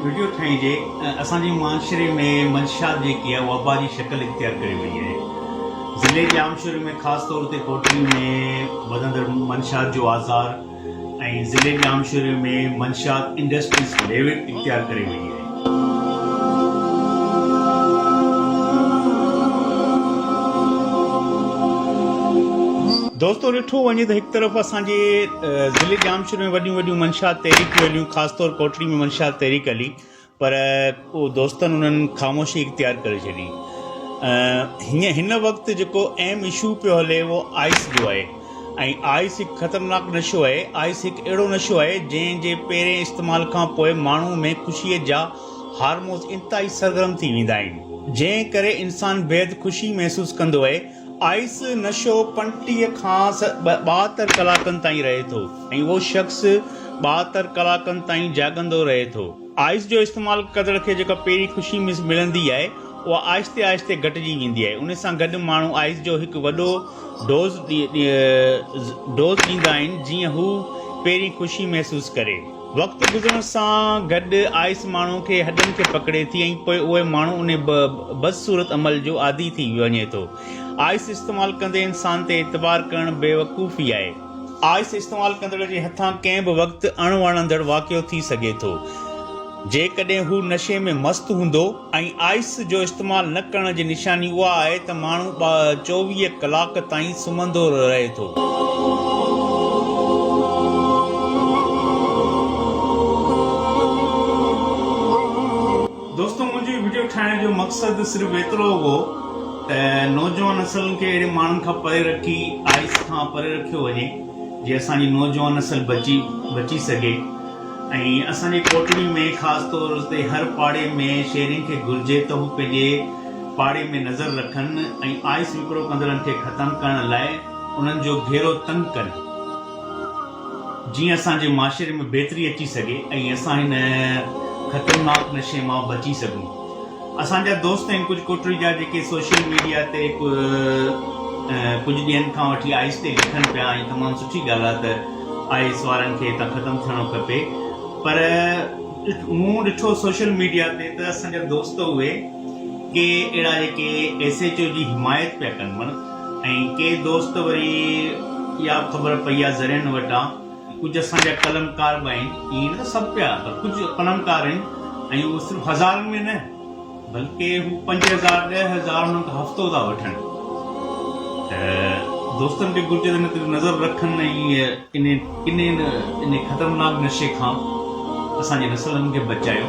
Video ٺاهجي. اسان جي معاشري ۾ منشيات جيڪي آهي وبا جي شڪل اختيار ڪري وئي آهي. ضلعي ڄامشوري ۾ خاص طور تي ڪوٽڙي ۾ وڌندڙ منشيات جو آزار ۽ ضلعي ڄامشوري ۾ منشيات انڊسٽريز ليول اختيار ڪري وئي آهي. دوستو ڏٺو وڃي ته هڪ طرف اسان جي ضلعي ڄامشوري ۾ وڏيون وڏيون منشيات تحريڪون هليون خاص طور ڪوٽڙي ۾ منشيات تحريڪ هلي پر دوستن انهن خاموشي اختيار ڪري ڇڏي هيئن هن وقت جيڪو اهم اشو پيو هلي اهو آئس جو آهي ۽ آئس هڪ خطرناڪ نشو آهي آئس هڪ اهڙو نشو آهي جنهن جي پهرين استعمال کان پوء ماڻهو ۾ خوشي جا هارمونز انتهائي سرگرم ٿي ويندا آهن جنهن ڪري انسان بيحد خوشي محسوس ڪندو آهي آئس نشو 35 کان 72 ڪلاڪن تائين رهي ٿو ۽ اهو شخص 72 ڪلاڪن تائين جاڳندو رهي ٿو. آئس جو استعمال ڪندڙ کي جيڪا پهرين خوشي ملندي آهي اها آهستي آهستي گهٽجي ويندي آهي. ان سان گڏ ماڻهو آئس جو هڪ وڏو ڊوز ڏيندا آهن جيئن هو پهرين خوشي محسوس ڪري. وقت گذرڻ سان گڏ آئس ماڻهو کي هڏن کي پڪڙي ٿي ۽ پوء اهي ماڻهو انهي بدصورت عمل جو عادي ٿي وڃي ٿو. آئس استعمال ڪندي انسان تي اعتبار ڪرڻ بيوقوفي آهي. آئس استعمال ڪندڙ جي هٿان ڪنهن به وقت اڻ وڻندڙ واقعو ٿي سگهي ٿو. جيڪڏهن هو نشي ۾ مست هوندو ۽ آئس جو استعمال نه ڪرڻ جي نشاني اها آهي ته ماڻهو 24 ڪلاڪ تائين سمهندو رهي ٿو. دوستو منهنجي وڊيو ٺاهڻ جو مقصد صرف ايترو هو ته نوجوان نسلن کي اهڙي ماڻهن کان پري رکي آئس کان پري رکيو وڃي جي اسان جي نوجوان نسل بچي بچي سگهي. ۽ اسان جي ڪوٽڙي ۾ خاص طور تي هر پاڙي ۾ شهرين کي گهرجي ته هو پنهنجي پاڙي ۾ نظر رکن ۽ آئس وڪرو ڪندڙن کي ختم ڪرڻ لاء انهن جو گهيرو تنگ ڪن جيئن اسان جي معاشري ۾ بهتري اچي سگهي ۽ اسان هن خطرناڪ نشي مان بچي سگهون. اسان جا دوست ۽ ڪجهه ڪوٽڙي جا جيڪي سوشل ميڊيا تي ڪجهه ڏينهن کان وٺي آئس تي لکن پيا ۽ تمام سٺي ڳالهه آهي ته آئس وارن کي هتان ختم ٿيڻو کپي پر مون ڏٺو سوشل ميڊيا تي ته اسان جا دوست اهي ڪي اهڙا جيڪي ايس ايچ او جي حمايت پيا ڪن مڻ ۽ ڪي دوست وري اها خبر پئي آهي ذريعن وٽان ڪجهه اسان جا قلمڪار به آهن، ائين نه ته سڀ پيا پر ڪجهه قلمڪار آهن ۽ اهي صرف هزارن ۾ نه بلڪه هو 5000 10000 انهن کان هفتو ٿا وٺن ته دوستن کي گهرجي ته ان تي نظر رکن ۽ ان ان ان خطرناڪ نشي کان اسان جي نسلن کي بچايو.